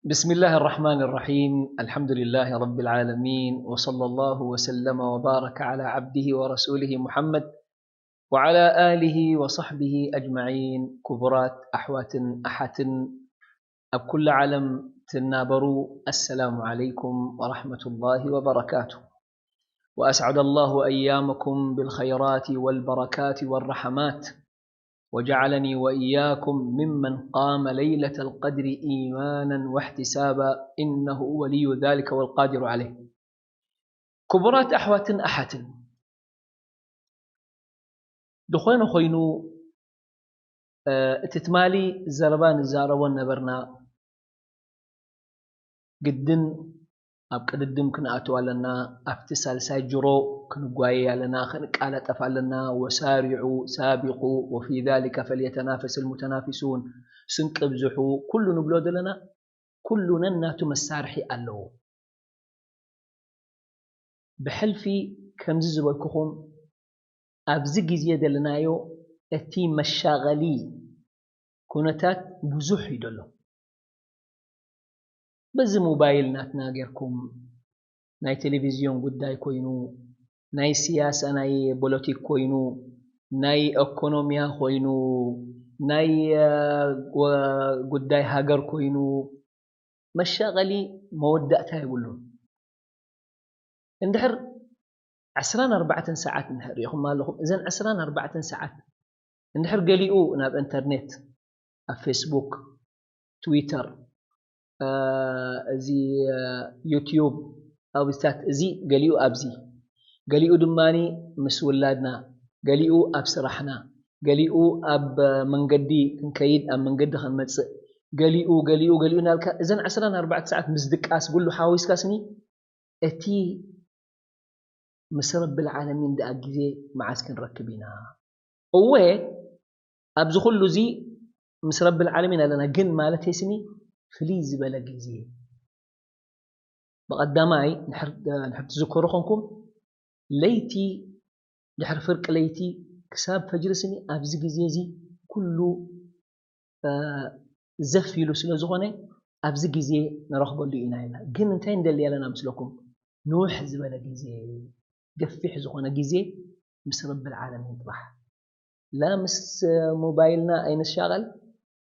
بسم الله الرحمن الرحيم. الحمد لله رب العالمين، وصلى الله وسلم وبارك على عبده ورسوله محمد وعلى آله وصحبه أجمعين. ክቡራት ኣሕዋትን ኣሓትን ኣብ ኩሉ ዓለም ትናበሩ፣ السلام عليكم ورحمة الله وبركاته. وأسعد الله أيامكم بالخيرات والبركات والرحمات، وجعلني وإياكم ممن قام ليلة القدر إيمانا واحتسابا، إنه ولي ذلك والقادر عليه. ክቡራት ኣሕዋትን ኣሓትን፣ ዝኾነ ኮይኑ፣ እ፣ እቲ ትማሊ ዘረባ ንዛረቦ ነበርና፣ ግድን ኣብ ቅድድም ክንኣትው ኣለና። ኣብቲ ሳልሳይ ጅሮ ክንጓየይ ኣለና፣ ክንቃላጠፍ ኣለና። وسارعوا سابقوا وفي ذلك فليتنافس المتنافسون። ስንቂ ኣብዝሑ፣ ኩሉ ንብሎ ዘለና፣ ኩሉ ነናቱ መሳርሒ ኣለዎ። ብሕልፊ ከምዚ ዝበልኩኹም፣ ኣብዚ ግዜ ዘለናዮ እቲ መሻቐሊ ኩነታት ብዙሕ እዩ ዘሎ። በዚ ሞባይል ናትና ጌርኩም፣ ናይ ቴሌቪዝዮን ጉዳይ ኮይኑ፣ ናይ ስያሳ፣ ናይ ፖለቲክ ኮይኑ፣ ናይ ኢኮኖሚያ ኮይኑ፣ ናይ፣ እ፣ ወ-፣ ጉዳይ ሃገር ኮይኑ፣ መሻቐሊ መወዳእታ የብሉን። እንድሕር ዕስራን ኣርባዕተን ሰዓት እንድሕር ርኢኹም ኣለኹም፣ እዘን ዕስራን ኣርባዕተን ሰዓት እንድሕር ገሊኡ ናብ ኢንተርኔት፣ ኣብ ፌስቡክ፣ ትዊተር፣ እ፣ እዚ፣ እ፣ ዩትዩብ፣ ኣብዚታት፣ እዚ ገሊኡ ኣብዚ፣ ገሊኡ ድማ ምስ ውላድና፣ ገሊኡ ኣብ ስራሕና፣ ገሊኡ ኣብ መንገዲ ክንከይድ፣ ኣብ መንገዲ ክንመጽእ፣ ገሊኡ፣ ገሊኡ፣ ገሊኡ እናልካ፣ እዘን ዕስራን ኣርባዕተ ሰዓት ምስ ድቃስ፣ ኩሉ ሓዊስካ ስኒ፣ እቲ ምስ ረብል ዓለሚን ደኣ ግዜ መዓስ ክንረክብ ኢና? እወ፣ ኣብዚ ኩሉ እዚ ምስ ረብል ዓለሚን ኣለና፣ ግን ማለተይ ስኒ ፍልይ ዝበለ ግዜ። ብቐዳማይ፣ ንሕር-፣ ንሕር ትዝከሩ ኮንኩም፣ ለይቲ፣ ድሕሪ ፍርቂ ለይቲ ክሳብ ፈጅሪ ስኒ፣ ኣብዚ ግዜ እዚ ኩሉ፣ እ፣ ዘፍ ኢሉ ስለ ዝኾነ፣ ኣብዚ ግዜ ንረኽበሉ ኢና ኢልና። ግን እንታይ ንደሊ ኣለና ምስለኩም? ንውሕ ዝበለ ግዜ፣ ገፊሕ ዝኾነ ግዜ ምስ ረብል ዓለሚን ጥራሕ። ላ ምስ ሞባይልና ኣይንሻቐል፣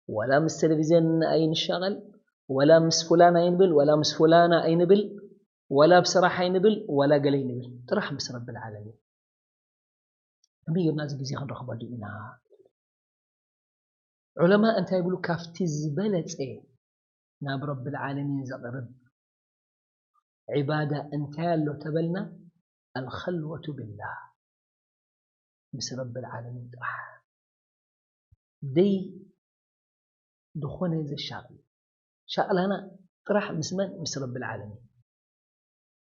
ወላ ምስ ቴሌቪዝዮን ኣይንሻቐል፣ ወላ ምስ ፉላን ኣይንብል፣ ወላ ምስ ፉላና ኣይንብል፣ ወላ ኣብ ስራሕ ኣይንብል፣ ወላ ገለ ኣይንብል። ጥራሕ ምስ ረብል ዓለሚን። ከመይ ጌርና እዚ ግዜ ክንረኽበሉ ኢና? ዑለማ እንታይ ይብሉ? ካብቲ ዝበለጸ ናብ ረብል ዓለሚን ዘቕርብ ዒባዳ እንታይ ኣሎ ተበልና፣ ኣልኸልወቱ ቢላህ፣ ምስ ረብል ዓለሚን ጥራሕ፣ ደይ ዝኾነ ዘሻቕል ሻቕላና ጥራሕ ምስ መን? ምስ ረብል ዓለሚን።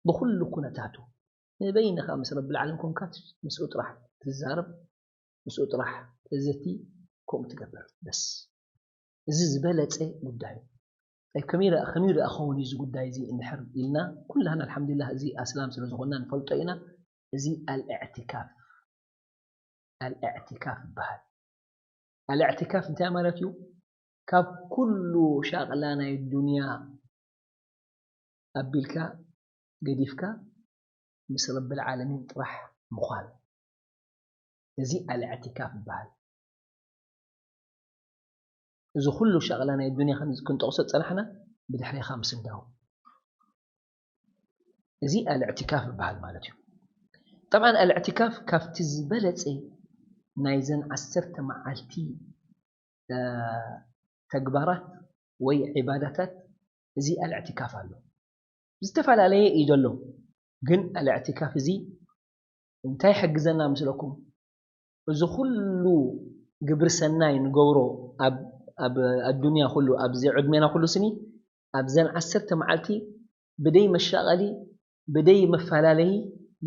ብኹሉ ኩነታቱ፣ ንበይንኻ ምስ ረብል ዓለም ኮንካ ምስኡ ጥራሕ ትዛረብ፣ ምስኡ ጥራሕ ተዘቲ፣ ከምኡ ትገብር። በስ፣ እዚ ዝበለጸ ጉዳይ እዩ። ጠይብ፣ ከመይ ደኣ፣ ከመይ ደኣ ክኸውን እዩ እዚ ጉዳይ እዚ እንድሕር ኢልና፣ ኩላህና ኣልሓምዱሊላህ እዚ ኣስላም ስለ ዝኾንና ንፈልጦ ኢና። እዚ ኣልእዕቲካፍ፣ ኣልእዕቲካፍ ይበሃል። ኣልእዕቲካፍ እንታይ ማለት እዩ? ካብ ኩሉ ሻቕላ ናይ ዱንያ ኣቢልካ፣ ገዲፍካ፣ ምስ ረብል ዓለሚን ጥራሕ ምዃን። እዚ ኣልእዕቲካፍ ይበሃል። እዚ ኩሉ ሻቕላ ናይ ዱንያ ክን-፣ ክንጠቕሶ ጸናሕና፣ ብድሕሪኻ ምስንዳው። እዚ ኣልእዕቲካፍ ይበሃል ማለት እዩ። ጠብዓን ኣልእዕቲካፍ ካብቲ ዝበለጸ ናይዘን ዓሰርተ መዓልቲ፣ እ፣ ተግባራት ወይ ዒባዳታት፣ እዚ ኣልእዕቲካፍ ኣሎ። ዝተፈላለየ እዩ ዘሎ። ግን ኣልእዕቲካፍ እዚ እንታይ ይሕግዘና ምስለኩም? እዚ ኩሉ ግብሪ ሰናይ ንገብሮ ኣብ፣ ኣብ ኣዱንያ ኩሉ፣ ኣብዚ ዕድሜና ኩሉ ስኒ፣ ኣብዘን ዓሰርተ መዓልቲ ብደይ መሻቐሊ፣ ብደይ መፈላለዪ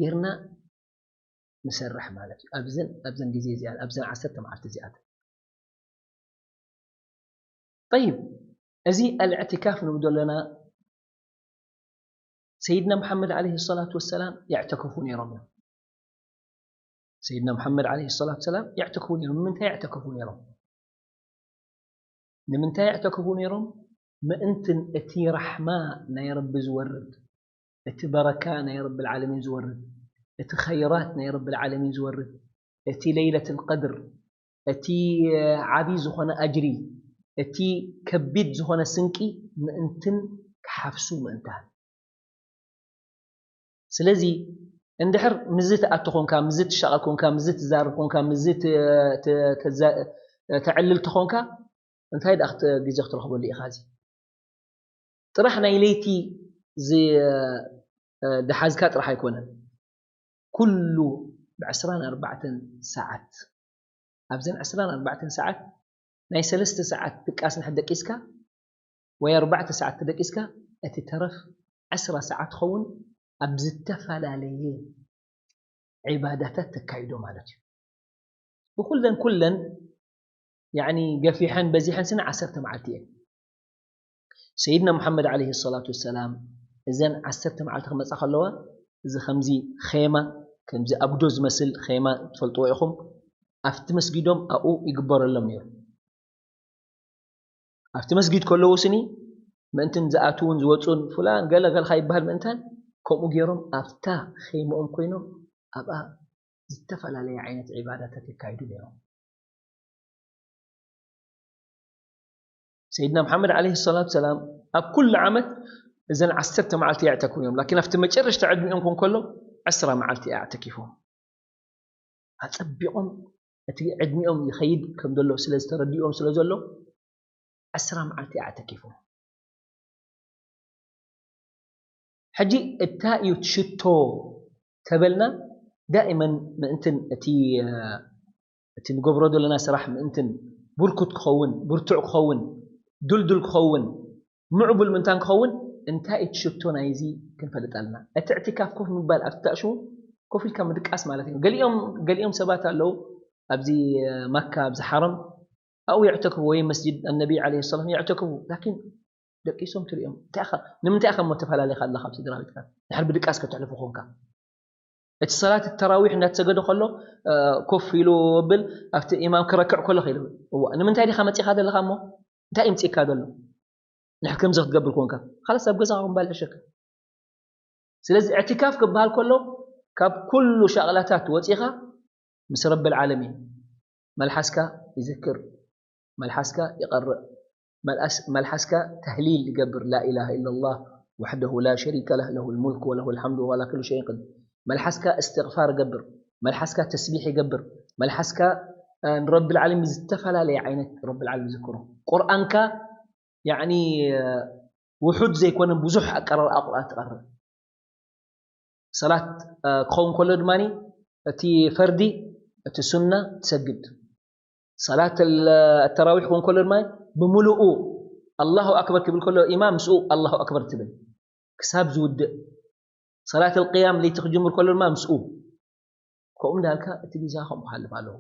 ጌርና ንሰርሕ ማለት እዩ። ኣብዘን፣ ኣብዘን ግዜ እዚኣ፣ ኣብዘን ዓሰርተ መዓልቲ እዚኣተን። ጠይብ፣ እዚ ኣልእዕቲካፍ ንብሎ ኣለና፣ ሰይድና መሓመድ ዓለይሂ ሰላቱ ወሰላም የዕተክፉ ነይሮም እዮም። ሰይድና መሓመድ ዓለይሂ ሰላቱ ወሰላም የዕተክፉ ነይሮም። ንምንታይ የዕተክፉ ነይሮም? ንምንታይ የዕተክፉ ነይሮም? ምእንትን እቲ ራሕማ ናይ ረቢ ዝወርድ፣ እቲ በረካ ናይ ረቢ ዓለሚን ዝወርድ፣ እቲ ኸይራት ናይ ረቢ ዓለሚን ዝወርድ፣ እቲ ለይለት ልቀድር፣ እቲ ዓብዪ ዝኾነ ኣጅሪ፣ እቲ ከቢድ ዝኾነ ስንቂ ምእንትን ክሓፍሱ ምእንታን። ስለዚ እንድሕር ምዚ ትኣቱ ኮንካ፣ ምዚ ትሻቐል ኮንካ፣ ምዚ ትዛረብ ኮንካ፣ ምዚ ት- ት- ተዛ- ተዕልል ተኾንካ፣ እንታይ ደኣ ክት- ግዜ ክትረኽበሉ ኢኻ? እዚ ጥራሕ ናይ ለይቲ ዝ- እ፣ ድሓዝካ ጥራሕ ኣይኮነን። ኩሉ ብ24 ሰዓት፣ ኣብዘን 24 ሰዓት ናይ ሰለስተ ሰዓት ድቃስ ንሕደቂስካ ወይ ኣርባዕተ ሰዓት ተደቂስካ፣ እቲ ተረፍ ዕስራ ሰዓት ትኸውን ኣብ ዝተፈላለየ ዒባዳታት ተካይዶ ማለት እዩ። ብኩለን ኩለን ያኒ ገፊሐን በዚሐን ስነ ዓሰርተ መዓልቲ እየን። ሰይድና ሙሓመድ ዓለይሂ ሰላቱ ወሰላም እዘን ዓሰርተ መዓልቲ ክመጻ ከለዋ፣ እዚ ከምዚ ኼማ፣ ከምዚ ኣጉዶ ዝመስል ኼማ ትፈልጥዎ ኢኹም፣ ኣብቲ መስጊዶም ኣብኡ ይግበረሎም ነይሩ። ኣብቲ መስጊድ ከለዉ ስኒ ምእንትን ዝኣትውን ዝወፁን ፍላን ገለ ገልካ ይበሃል ምእንታን፣ ከምኡ ገይሮም ኣብታ ኼምኦም ኮይኖም ኣብኣ ዝተፈላለየ ዓይነት ዒባዳታት የካይዱ ነይሮም። ሰይድና መሓመድ ዓለይሂ ሰላቱ ሰላም ኣብ ኩሉ ዓመት እዘን ዓሰርተ መዓልቲ የዕተክፉ እዮም። ላኪን ኣብቲ መጨረሽታ ዕድሚኦም ኮን ከሎ ዕስራ መዓልቲ ኣዕተኪፎም። ኣጸቢቖም እቲ ዕድሚኦም ይኸይድ ከም ዘሎ ስለ ዝተረድኦም ስለ ዘሎ ዕስራ መዓልቲ ኣዕተኪፎም። ሕጂ እንታይ እዩ ሽቶ ተበልና፣ ዳኢመን ምእንትን እቲ፣ እቲ ንገብሮ ዘለና ስራሕ ምእንትን ብርኩት ክኸውን፣ ብርቱዕ ክኸውን፣ ድልዱል ክኸውን፣ ምዕቡል ምንታን ክኸውን፣ እንታይ እቲ ሽቶ ናይዚ ክንፈልጥ ኣለና። እቲ እዕትካፍ ኮፍ ምባል ኣብቲ ታእሽሙ ኮፍ ኢልካ ምድቃስ ማለት እዩ። ገሊኦም፣ ገሊኦም ሰባት ኣለዉ ኣብዚ ማካ፣ ኣብዚ ሓረም ኣብኡ የዕተክቡ ወይ መስጂድ ኣነቢ ዓለይሂ ሰላም የዕተክቡ። ላኪን ደቂሶም ትሪኦም። እንታይ ኢኻ፣ ንምንታይ ኢኻ እሞ ተፈላለኻ ኣለኻ ኣብ ስድራ ቤትካ? ድሕር ብድቃስ ከተሕልፎ ኮንካ። እቲ ሰላት ተራዊሕ እንዳተሰገደ ከሎ፣ እ፣ ኮፍ ኢሉ ብል ኣብቲ ኢማም ክረክዕ ከሎ ከይሉ። እዋ፣ ንምንታይ ዲኻ መጺኻ ዘለኻ እሞ? እንታይ ይምጽእካ ዘሎ? ንሕር ከምዚ ክትገብር ኮንካ። ኻላስ ኣብ ገዛኻ ምባል ሕሸካ። ስለዚ እዕትካፍ ክበሃል ከሎ ካብ ኩሉ ሻቕላታት ወጺኻ ምስ ረብል ዓለሚን መልሓስካ ይዝክር፣ መልሓስካ ይቐርእ፣ መልኣስ-፣ መልሓስካ ተህሊል ይገብር፣ ላ ኢላሃ ኢለላህ ወሕደሁ ላ ሸሪከ ለህ ለሁል ሙልክ ወለሁል ሓምዱ ወላ ኩሉ ሸይን ቅዲር። መልሓስካ እስትቕፋር ይገብር፣ መልሓስካ ተስቢሕ ይገብር፣ መልሓስካ፣ እ፣ ንረብል ዓለሚን ዝተፈላለየ ዓይነት ረብል ዓለሚን ይዝክሮ። ቁርኣንካ ያዕኒ ውሑድ ዘይኮነ ብዙሕ ኣቀራርኣ ቁርኣን ትቐርእ። ሰላት፣ እ፣ ክኸውን ከሎ ድማ እቲ ፈርዲ፣ እቲ ሱና ትሰግድ። ሰላት ል-፣ ተራዊሕ ክኸውን ከሎ ድማ ብምሉኡ ኣላሁ ኣክበር ክብል ከሎ ኢማም ምስኡ ኣላሁ ኣክበር ትብል ክሳብ ዝውድእ። ሰላት ኣልቅያም ለይቲ ክጅምር ከሎ ድማ ምስኡ። ከምኡ እንዳልካ እቲ ግዜኻ ከምኡ ክሓልፍ ኣለዎ።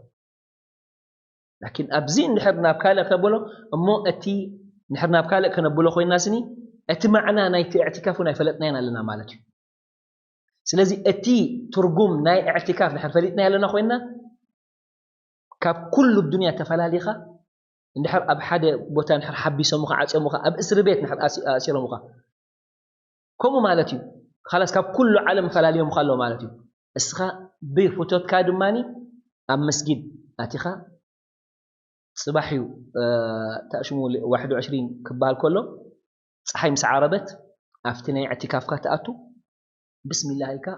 ላኪን ኣብዚ እንድሕር ናብ ካልእ ከበሎ እሞ እቲ እንድሕር ናብ ካልእ ከነብሎ ኮይና ስኒ እቲ ማዕና ናይቲ እዕትካፍ እውን ኣይፈለጥናዮን ኣለና ማለት እዩ። ስለዚ እቲ ትርጉም ናይ እዕትካፍ እንድሕር ፈሊጥናዮ ኣለና ኮይና ካብ ኩሉ ዱንያ ተፈላሊኻ እንድሕር ኣብ ሓደ ቦታ እንድሕር ሓቢሶምኻ ዓጽዮምኻ ኣብ እስሪ ቤት እንድሕር ኣሲ-፣ ኣሲሮምኻ ከምኡ ማለት እዩ። ኻላስ ካብ ኩሉ ዓለም ፈላልዮምኻ ኣለዉ ማለት እዩ። እስኻ ብፍቶትካ ድማ ኣብ መስጊድ ኣቲኻ ጽባሕ እዩ፣ እ፣ ተእሽሙ ዋሕድ ዕሽሪን ክበሃል ከሎ፣ ጸሓይ ምስ ዓረበት ኣብቲ ናይ እዕቲካፍካ ትኣቱ፣ ብስሚላህ ኢልካ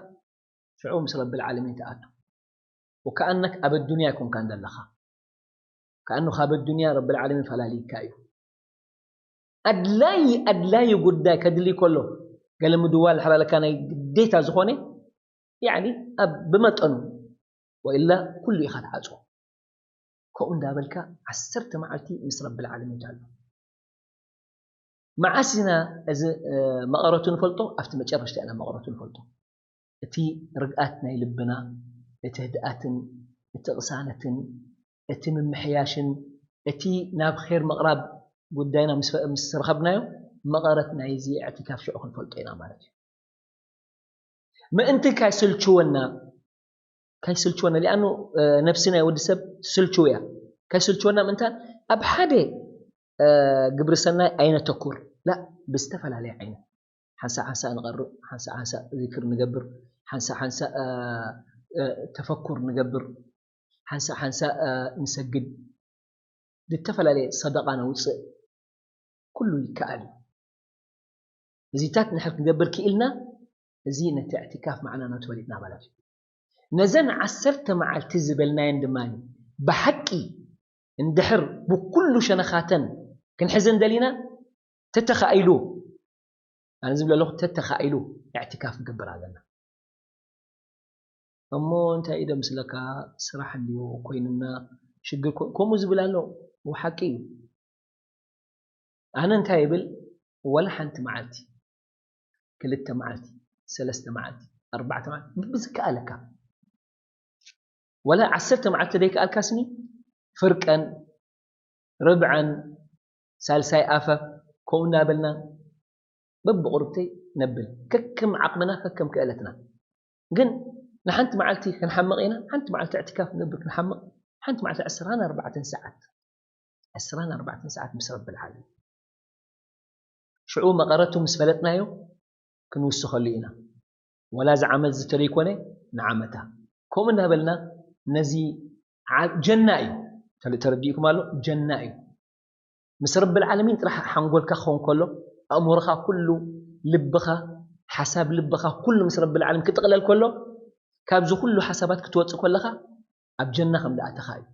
ሽዑ ምስ ረብል ዓለሚን ትኣቱ። ወከኣነክ ኣብ ኣዱንያ ኣይኮንካን ዘለኻ። ከኣኑ ካብ ኣዱንያ ረብል ዓለሚን ፈላሊካ እዩ። ኣድላይ፣ ኣድላይ ጉዳይ ከድሊ ከሎ፣ ገለ ምድዋል እንድሕር ኣለካ ናይ ግዴታ ዝኾነ፣ ያዕኒ ኣብ ብመጠኑ፣ ወኢላ ኩሉ ኢኻ ትዓጽዎ። ከምኡ እንዳበልካ ዓሰርተ መዓልቲ ምስ ረብል ዓለሚን ትሕሉ። መዓስ ኢና እዚ፣ እ፣ መቐረቱ ንፈልጦ? ኣብቲ መጨረሽታ ኢና መቐረቱ ንፈልጦ። እቲ ርግኣት ናይ ልብና፣ እቲ ህድኣትን፣ እቲ ቅሳነትን፣ እቲ ምምሕያሽን፣ እቲ ናብ ኼር ምቕራብ ጉዳይና ምስ ፈ-፣ ምስ ረኸብናዮ፣ መቐረት ናይዚ እዕቲካፍ ሽዑ ክንፈልጦ ኢና ማለት እዩ። ምእንቲ ካይስልችወና፣ ካይስልችወና፣ ሊኣኑ፣ እ፣ ነፍሲ ናይ ወዲ ሰብ ስልችው እያ። ካይስልችወና ምእንታን ኣብ ሓደ፣ እ፣ ግብሪ ሰናይ ኣይነተኩር። لا ብዝተፈላለየ ዓይነት ሓንሳእ ሓንሳእ ንቐርእ ሓንሳእ ሓንሳእ ዚክር ንገብር ሓንሳእ ሓንሳእ ተፈኩር ንገብር ሓንሳእ ሓንሳእ ንሰግድ ዝተፈላለየ ሰደቃ ነውፅእ ኩሉ ይከኣል እዩ እዚታት ንድሕር ክንገብር ክኢልና እዚ ነቲ እዕትካፍ ማዕና ናቱ ፈሊጥና ማለት እዩ ነዘን ዓሰርተ መዓልቲ ዝበልናየን ድማ ብሓቂ እንድሕር ብኩሉ ሸነኻተን ክንሕዘን ደሊና ተተኻኢሉ ኣነ ዝብለ ኣለኹ ተተኻኢሉ እዕትካፍ ክገብር ኣለና እሞ እንታይ ኢደ ምስለካ ስራሕ እንድዩ ኮይኑና ሽግር ከምኡ ዝብል ኣሎ ሓቂ እዩ ኣነ እንታይ ይብል ወላ ሓንቲ መዓልቲ ክልተ መዓልቲ ሰለስተ መዓልቲ ኣርባዕተ መዓልቲ ብዝከኣለካ ወላ ዓሰርተ መዓልቲ ዘይከኣልካ ስኒ ፍርቀን ርብዐን ሳልሳይ ኣፈ ከምኡ እናበልና በብቑርብተይ ነብል ከከም ዓቕምና ከከም ክእለትና ግን ንሓንቲ መዓልቲ ክንሓምቕ ኢና ሓንቲ መዓልቲ እዕትካፍ ንነብር ክንሓምቕ ሓንቲ መዓልቲ ዕስራን ኣርባዕተን ሰዓት ዕስራን ኣርባዕተን ሰዓት ምስ ረብል ዓለሚን ሽዑ መቐረቱ ምስ ፈለጥናዮ ክንውስኸሉ ኢና ወላ እዚ ዓመት እዚ ተለይኮነ ንዓመታ ከምኡ እናበልና ነዚ ጀና እዩ ተረዲእኩም ኣሎ ጀና እዩ ምስ ረብል ዓለሚን ጥራሕ ሓንጎልካ ክኸውን ከሎ ኣእምሮኻ ኩሉ ልብኻ ሓሳብ ልብኻ ኩሉ ምስ ረብል ዓለም ክጥቕለል ከሎ ካብዚ ኩሉ ሓሳባት ክትወፅእ ከለኻ ኣብ ጀና ከም ዝኣተኻ እዩ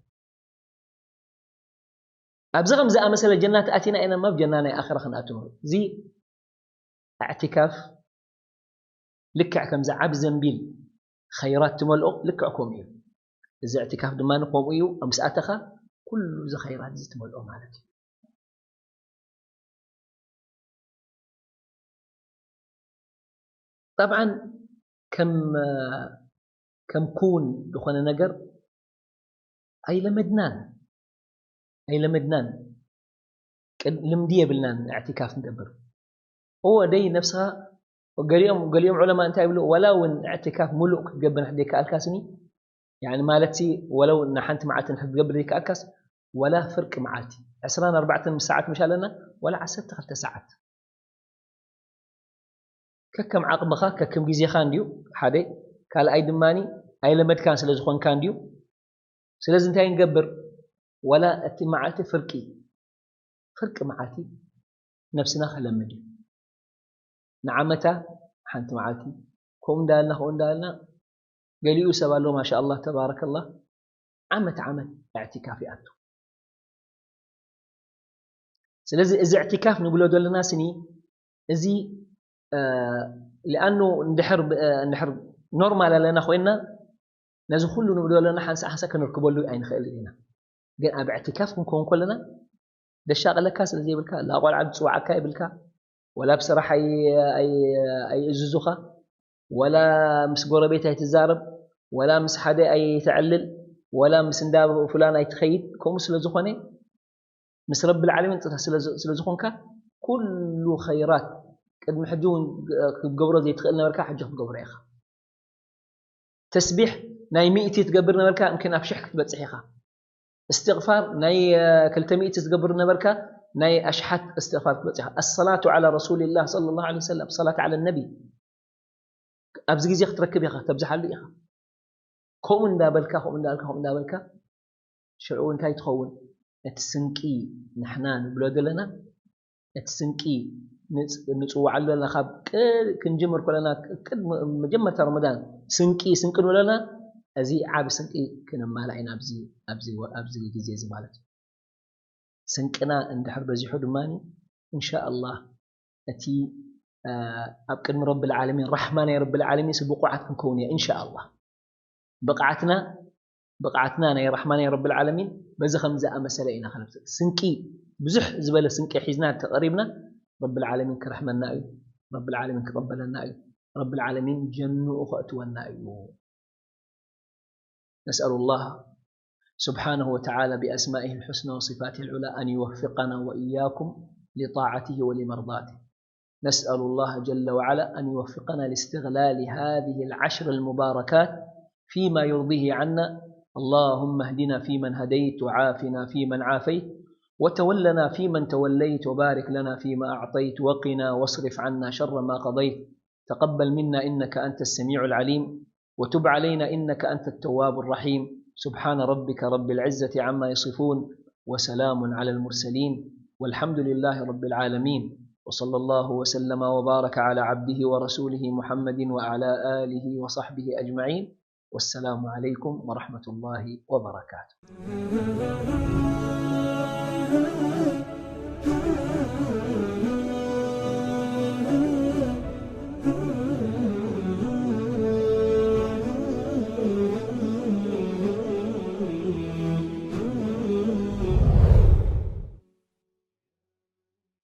ኣብዚ ከም ዝኣመሰለ ጀና ተኣቲና ኢና እማ ጀና ናይ ኣኸራ ክንኣትኖ እዚ ኣዕትካፍ ልክዕ ከምዚ ዓብ ዘንቢል ኸይራት ትመልኦ ልክዕ ከምኡ እዩ እዚ ኣዕትካፍ ድማ ከምኡ እዩ ምስ ኣተኻ ኩሉ እዚ ኸይራት እዚ ትመልኦ ማለት እዩ ጠብዓን ከም ከም ክውን ዝኾነ ነገር ኣይለመድናን ኣይለመድናን ልምዲ የብልናን እዕትካፍ ንገብር እወ ደይ ነብስኻ ገሊኦም ገሊኦም ዑለማ እንታይ ይብሉ ወላ እውን እዕትካፍ ሙሉእ ክትገብር ንሕደይ ከኣልካ ስኒ ያኒ ማለት ሲ ወለው ንሓንቲ መዓልቲ ንክትገብር ዘይከኣልካስ ወላ ፍርቂ መዓልቲ ዕስራን ኣርባዕተን ምስ ሰዓት ምሽ ኣለና ወላ ዓሰርተ ክልተ ሰዓት ከከም ዓቕምኻ ከከም ግዜኻ እንድዩ ሓደ ካልኣይ ድማ ኣይለመድካን ስለ ዝኾንካ እንድዩ ስለዚ እንታይ ንገብር ወላ እቲ መዓልቲ ፍርቂ ፍርቂ መዓልቲ ነብስና ከለምድ እዩ ንዓመታ ሓንቲ መዓልቲ ከምኡ እንዳልና ከምኡ እንዳልና ገሊኡ ሰብ ኣሎ ማሻ ኣላህ ተባረከላህ ዓመት ዓመት እዕትካፍ ይኣቱ ስለዚ እዚ እዕትካፍ ንብሎ ዘለና ስኒ እዚ ሊኣኑ እንድሕር እንድሕር ኖርማል ኣለና ኮይንና ነዚ ኩሉ ንብሎ ዘለና ሓንሳ ሓንሳ ክንርክበሉ ኣይንኽእልን ኢና ግን ኣብ እዕትካፍ ክንከውን ከለና ደሻቕለካ ስለ ዘይብልካ ላ ቆልዓ ዝፅዋዓካ ይብልካ ወላ ብስራሕ ኣይእዝዙኻ ወላ ምስ ጎረቤት ኣይትዛረብ ወላ ምስ ሓደ ኣይተዕልል ወላ ምስ እንዳ ፍላን ኣይትኸይድ ከምኡ ስለ ዝኾነ ምስ ረብል ዓለሚን ጥታ ስለ ዝኾንካ ኩሉ ኸይራት ቅድሚ ሕጂ እውን ክትገብሮ ዘይትኽእል ነበርካ ሕጂ ክትገብሮ ኢኻ ተስቢሕ ናይ ሚእቲ ትገብር ነበርካ እምኪን ኣብ ሽሕ ክትበፅሕ ኢኻ እስትቕፋር ናይ ክልተ ሚእቲ ትገብር ነበርካ ናይ ኣሽሓት እስትቕፋር ክትበፅሕ ኢኻ ኣሰላቱ ዓላ ረሱልላህ صلى الله عليه وسلم ሰላት ዓላ ነቢ ኣብዚ ግዜ ክትረክብ ኢኻ ተብዝሓሉ ኢኻ ከምኡ እንዳበልካ ከምኡ እንዳበልካ ከምኡ እንዳበልካ ሽዑ እንታይ ትኸውን እቲ ስንቂ ንሕና ንብሎ ዘለና እቲ ስንቂ ንፅውዓሉ ዘለና ካብ ክንጅምር ከለና ቅድሚ መጀመርታ ረመዳን ስንቂ ስንቂ ንብሎ ዘለና እዚ ዓብ ስንቂ ክነማላ ኢና ኣብዚ ግዜ እዚ ማለት እዩ ስንቅና እንድሕር በዚሑ ድማ እንሻ ኣላህ እቲ ኣብ ቅድሚ ረብል ዓለሚን ራሕማ ናይ ረብል ዓለሚን ብቁዓት ክንከውን እያ እንሻ ኣላህ ብቕዓትና ብቕዓትና ናይ ራሕማ ናይ ረብል ዓለሚን በዚ ከም ዝኣመሰለ ኢና ከነብስር ስንቂ ብዙሕ ዝበለ ስንቂ ሒዝና ተቐሪብና ረብል ዓለሚን ክረሕመና እዩ ረብል ዓለሚን ክቐበለና እዩ ረብል ዓለሚን ጀንኡ ከእትወና እዩ نسأل الله سبحانه وتعالى بأسمائه الحسنى وصفاته العلى أن يوفقنا وإياكم لطاعته ولمرضاته نسأل الله جل وعلا أن يوفقنا لاستغلال هذه العشر المباركات فيما يرضيه عنا. اللهم اهدنا فيمن هديت وعافنا فيمن عافيت وتولنا فيمن توليت، وبارك لنا فيما أعطيت، وقنا واصرف عنا شر ما قضيت، تقبل منا إنك أنت السميع العليم، وتب علينا إنك أنت التواب الرحيم. سبحان ربك رب العزة عما يصفون، وسلام على المرسلين، والحمد لله رب العالمين، وصلى الله وسلم وبارك على عبده ورسوله محمد وعلى آله وصحبه أجمعين. والسلام عليكم ورحمة الله وبركاته.